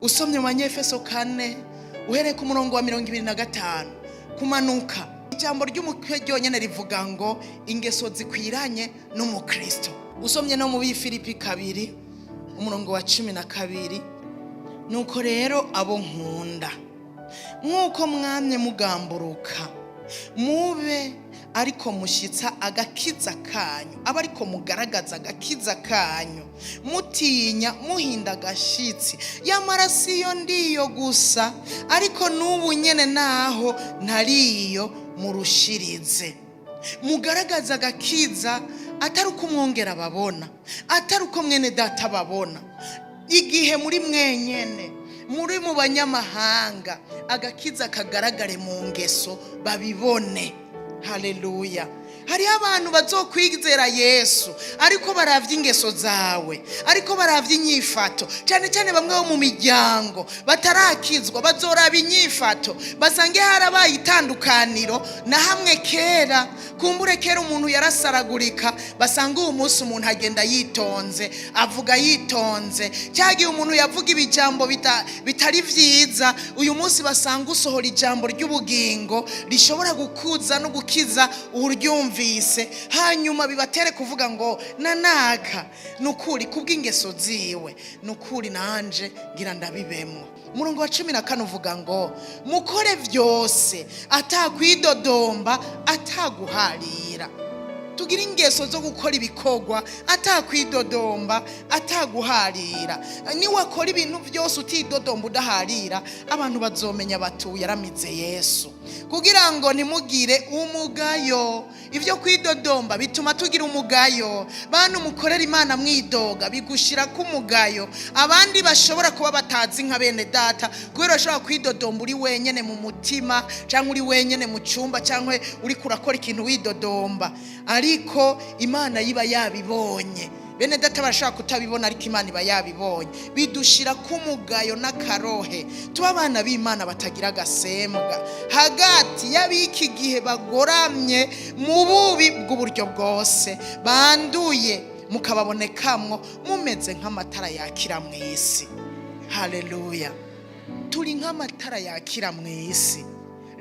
Usomye mu Banyefeso 4, uhereye ku murongo wa 25 kumanuka, ijambo ry'umutwe ryonyine rivuga ngo ingeso zikwiranye n'umukristo. Usomye no mu Bifilipi 2, umurongo wa 12: "Nuko rero abo nkunda, nk'uko mwamye mugamburuka, mube ariko mushyitsa agakiza kanyu, aba ariko mugaragaza agakiza kanyu mutinya muhinda agashyitsi. Yamara si yo ndiyo gusa, ariko n'ubu nyene naho ntariyo, murushirize mugaragaza agakiza, atari uko umwongera babona, atari uko mwene data babona. Igihe muri mwenyene, muri mu banyamahanga, agakiza kagaragare mu ngeso, babibone." Haleluya! Hariho abantu bazokwizera Yesu ariko baravye ingeso zawe, ariko baravye inyifato. Cyane cyane bamwe bo mu miryango batarakizwa bazoraba inyifato, basange harabaye itandukaniro na hamwe kera. Kumbure kera umuntu yarasaragurika, basanga uyu munsi umuntu agenda yitonze, avuga yitonze. Cyagihe umuntu yavuga ibijambo bitari vyiza, uyu munsi basanga usohora ijambo ry'ubugingo rishobora gukuza no gukiza uryumvise. Hanyuma bibatere kuvuga ngo nanaka nukuri kubw'ingeso ziwe, nukuri nanje ngira ndabibemwo. Umurongo wa 14 uvuga ngo mukore vyose atakwidodomba, ataguharira. Tugira ingeso zo gukora ibikorwa atakwidodomba, ataguharira. Niwakora ibintu byose utidodomba, udaharira, abantu bazomenya batuye yaramize Yesu. Kugira ngo ntimugire umugayo. Ibyo kwidodomba bituma tugira umugayo. Bantu mukorera Imana mwidoga, bigushira ko umugayo abandi bashobora kuba batazi nka bene data, kubera bashobora kwidodomba uri wenyene mu mutima, cyangwa uri wenyene mu cyumba, cyangwa uri kurakora ikintu widodomba, ariko Imana yiba yabibonye. Bene data barashobora kutabibona, ariko Imana iba yabibonye. Bidushira k'umugayo n'akarohe. Tuba abana b'Imana batagira agasembwa hagati y'ab'iki gihe bagoramye mu bubi bw'uburyo bwose, banduye, mukababonekamwo mumeze nk'amatara yakira mu isi. Haleluya! Turi nk'amatara yakira mu isi.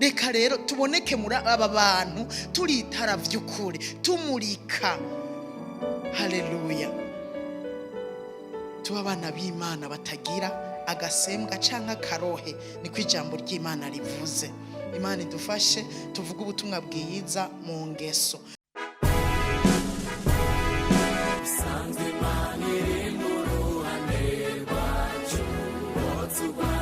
Reka rero tuboneke muri aba bantu turi itara vy'ukuri, tumurika. Haleluya! Tuba abana b'Imana batagira agasembwa canke akarohe, niko ijambo ry'Imana rivuze. Imana idufashe tuvuge ubutumwa bwiza mu ngeso. Isanzwe Imana iri mu ruhande rwacu, turwana.